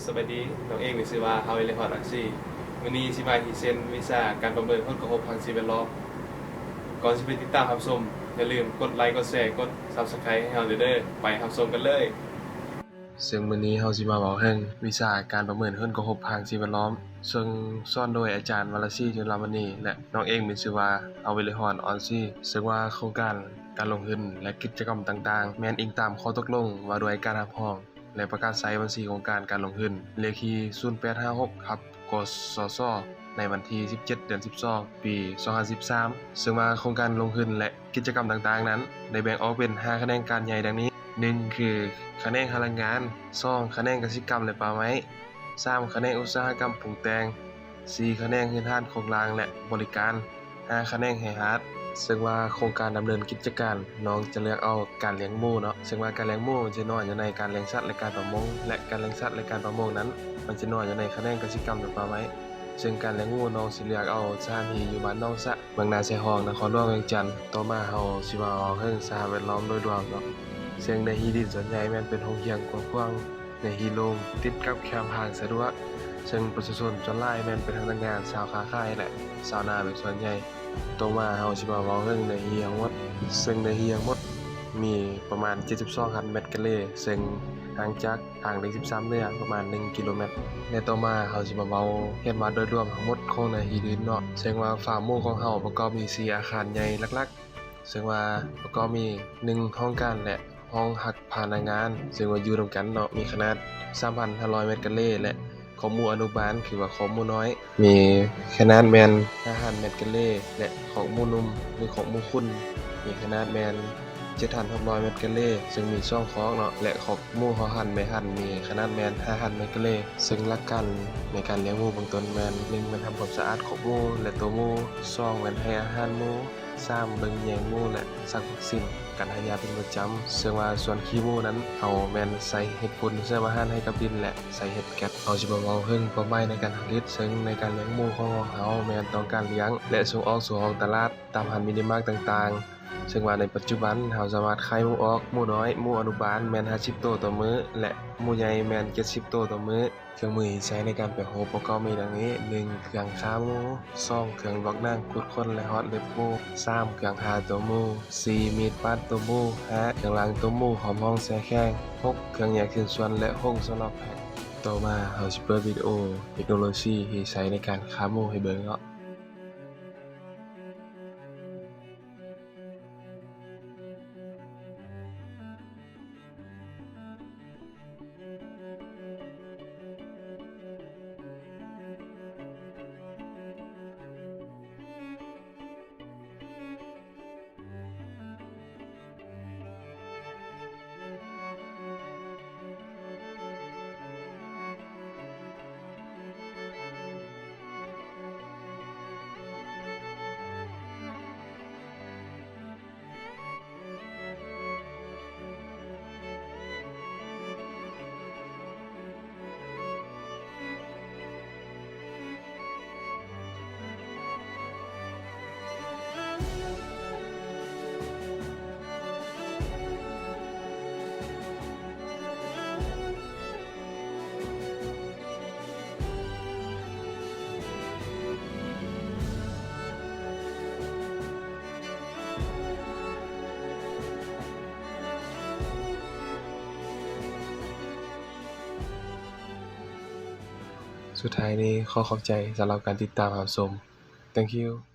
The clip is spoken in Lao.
ສະບາຍດີ, ນ້ອງເອງມີຊື່ວ່າ ຮາວ ເອລິຮອດ ອານຊີ. ມື້ນີ້ຊິມາຮີເຊັນວິຊາການປະເມີນຜົນກະທົບທາງສິ່ງແວດລ້ອມ. ກ່ອນຊິໄປຕິດຕາມຮັບຊົມ, ຢ່າລືມກົດໄລ, ກົດແຊ, ກົດ Subscribe ໃຫ້ເຮົາເດີ. ໄປຮັບຊົມກັນເລີຍ. ເຊິ່ງມື້ນີ້ເຮົາຊິມາເວົ້າເຖິງວິຊາການປະເມີນຜົນກະທົບທາງສິ່ງແວດລ້ອມ, ເຊິ່ງສອນໂດຍອາຈານ ວາລະສີ ຈຸລາມະນີ ແລະ ນ້ອງເອງມີຊື່ວ່າ ຮາວ ເອລິຮອດ ອານຊີ. ເຊິ່ງວ່າໂຄງການການລົງທຶນ ແລະ ກິດຈະກຳຕ່າງໆ ແມ່ນອີງຕາມຂໍ້ຕົກລົງວ່າດ້ວຍການຮັບຮອງ ແລະ ປະກາດໃຊ້ບັນຊີໂຄງການການລົງທຶນ ເລກທີ ສູນແປດຫ້າຫົກ ທັບ ກສຊ ໃນວັນທີ ສິບເຈັດ ເດືອນ ສິບສອງ ປີ ສອງພັນສິບສາມ. ເຊິ່ງວ່າໂຄງການລົງທຶນ ແລະ ກິດຈະກຳຕ່າງໆນັ້ນ ໄດ້ແບ່ງອອກເປັນ ຫ້າຂະແໜງການໃຫຍ່ດັ່ງນີ້: ໜຶ່ງ ຄືຂະແໜງພະລັງງານ, ສອງ ຂະແໜງກະສິກຳ ແລະ ປ່າໄມ້, ສາມ ຂະແໜງອຸດສາຫະກຳປຸງແຕ່ງ, ສີ່ ຂະແໜງພື້ນຖານໂຄງລ່າງ ແລະ ບໍລິການ, ຫ້າ ຂະແໜງແຮ່ທາດ. ເຊິ່ງວ່າໂຄງການດຳເນີນກິດຈະການ ນ້ອງຈະເລືອກເອົາການລ້ຽງໝູເນາະ. ເຊິ່ງວ່າການລ້ຽງໝູມັນຈະນອນຢູ່ໃນການລ້ຽງສັດ ແລະ ການປະມົງ ແລະ ການລ້ຽງສັດ ແລະ ການປະມົງນັ້ນ ມັນຈະນອນຢູ່ໃນຂະແໜງກະສິກຳ ແລະ ປ່າໄມ້. ເຊິ່ງການລ້ຽງໝູ ນ້ອງຊິເລືອກເອົາສະຖານທີ່ຢູ່ບ້ານໜອງສະ, ເມືອງນາຊາຍຮອງ, ນະຄອນຫຼວງວຽງຈັນ. ຕໍ່ມາເຮົາຊິມາເວົ້າເຖິງສະພາບແວດລ້ອມໂດຍລວມເນາະ. ເຊິ່ງເນື້ອທີ່ດິນສ່ວນໃຫຍ່ແມ່ນເປັນທົ່ງທ່ຽງກວ້າງຂວາງ, ເນື້ອທີ່ໂລ່ງ, ຕິດກັບແຄມທາງສະດວກ, ເຊິ່ງປະຊາຊົນສ່ວນຫຼາຍແມ່ນເປັນພະນັກງານ, ຊາວຄ້າຂາຍ ແລະ ຊາວນາເປັນສ່ວນໃຫຍ່. ຕໍ່ມາເຮົາຊິມາເວົ້າເຖິງເນື້ອທີ່ທັງໝົດ, ເຊິ່ງເນື້ອທີ່ທັງໝົດມີປະມານ ເຈັດສິບສອງພັນແມັດກາເລ, ເຊິ່ງຫ່າງຈາກທາງເລກ ສິບສາມ ເໜືອປະມານ ໜຶ່ງ ກິໂລແມັດ. ແລະ ຕໍ່ມາເຮົາຊິມາເວົ້າເຫັນວ່າໂດຍລວມທັງໝົດຂອງເນື້ອທີ່ດິນເນາະ. ເຊິ່ງວ່າຟາມໝູຂອງເຮົາປະກອບມີ ສີ່ ອາຄານໃຫຍ່ຫຼັກໆ, ເຊິ່ງວ່າປະກອບມີ ໜຶ່ງ ຫ້ອງການ ແລະ ຫ້ອງພັກພະນັກງານ, ເຊິ່ງວ່າຢູ່ນຳກັນເນາະ, ມີຂະໜາດ ສາມພັນຫ້າຮ້ອຍແມັດກາເລ ແລະ ຄອກໝູອະນຸບານ ຄືວ່າຄອກໝູນ້ອຍ ມີຂະໜາດແມ່ນ ຫ້າພັນແມັດກາເລ ແລະ ຄອກໝູໜຸ່ມ ຫຼື ຄອກໝູຂຸນ ມີຂະໜາດແມ່ນ ເຈັດພັນຫົກຮ້ອຍແມັດກາເລ, ເຊິ່ງມີສອງຄອກເນາະ ແລະ ຄອກໝູພໍ່ພັນແມ່ພັນ ມີຂະໜາດແມ່ນ ຫ້າພັນແມັດກາເລ. ເຊິ່ງຫຼັກການໃນການລ້ຽງໝູເບື້ອງຕົ້ນແມ່ນ ໜຶ່ງ ແມ່ນທຳຄວາມສະອາດຄອກໝູ ແລະ ໂຕໝູ, ສອງ ແມ່ນໃຫ້ອາຫານໝູ, ສາມ ເບິ່ງແຍງໝູ ແລະ ສັກວັກຊິນ ການທານຢາເປັນປະຈຳ. ເຊິ່ງວ່າສ່ວນຂີ້ໝູນັ້ນ ເຮົາແມ່ນໃສ່ເຮັດຝຸ່ນເສີມອາຫານໃຫ້ກັບດິນ ແລະ ໃສ່ເຮັດແກັດ. ເຮົາຊິມາເວົ້າເຖິງເປົ້າໝາຍໃນການຜະລິດ, ເຊິ່ງໃນການລ້ຽງໝູຂອງເຮົາແມ່ນຕ້ອງການລ້ຽງ ແລະ ສົ່ງອອກສູ່ຫ້ອງຕະຫຼາດ ຕາມຮ້ານມິນິມາດຕ່າງໆ. ເຊິ່ງວ່າໃນປັດຈຸບັນເຮົາສາມາດຂາຍໝູອອກ, ໝູນ້ອຍ, ໝູອະນຸບານແມ່ນຫ້າສິບໂຕຕໍ່ມື້ ແລະ ໝູໃຫຍ່ແມ່ນເຈັດສິບໂຕຕໍ່ມື້. ເຄື່ອງມືທີ່ໃຊ້ໃນການແປຮູບປະກອບມີດັ່ງນີ້: ໜຶ່ງ ເຄື່ອງຂ້າໝູ, ສອງ ເຄື່ອງລວກໜັງ, ຂູດຂົນ ແລະ ຮອດເລັບໝູ, ສາມ ເຄື່ອງຜ່າໂຕໝູ, ສີ່ ມີດປາດໂຕໝູ, ຫ້າ ເຄື່ອງລ້າງໂຕໝູ ພ້ອມຫ້ອງແຊ່ແຂງ, ຫົກ ເຄື່ອງແຍກຊິ້ນສ່ວນ ແລະ ໂຮງສຳລັບແພັກ. ຕໍ່ມາເຮົາຊິເປີດວິດີໂອເຕັກໂນໂລຊີທີ່ໃຊ້ໃນການຂ້າໝູໃຫ້ເບິ່ງເນາະ. ສຸດທ້າຍນີ້ ຂໍຂອບໃຈສຳລັບການຕິດຕາມຮັບຊົມ. Thank you.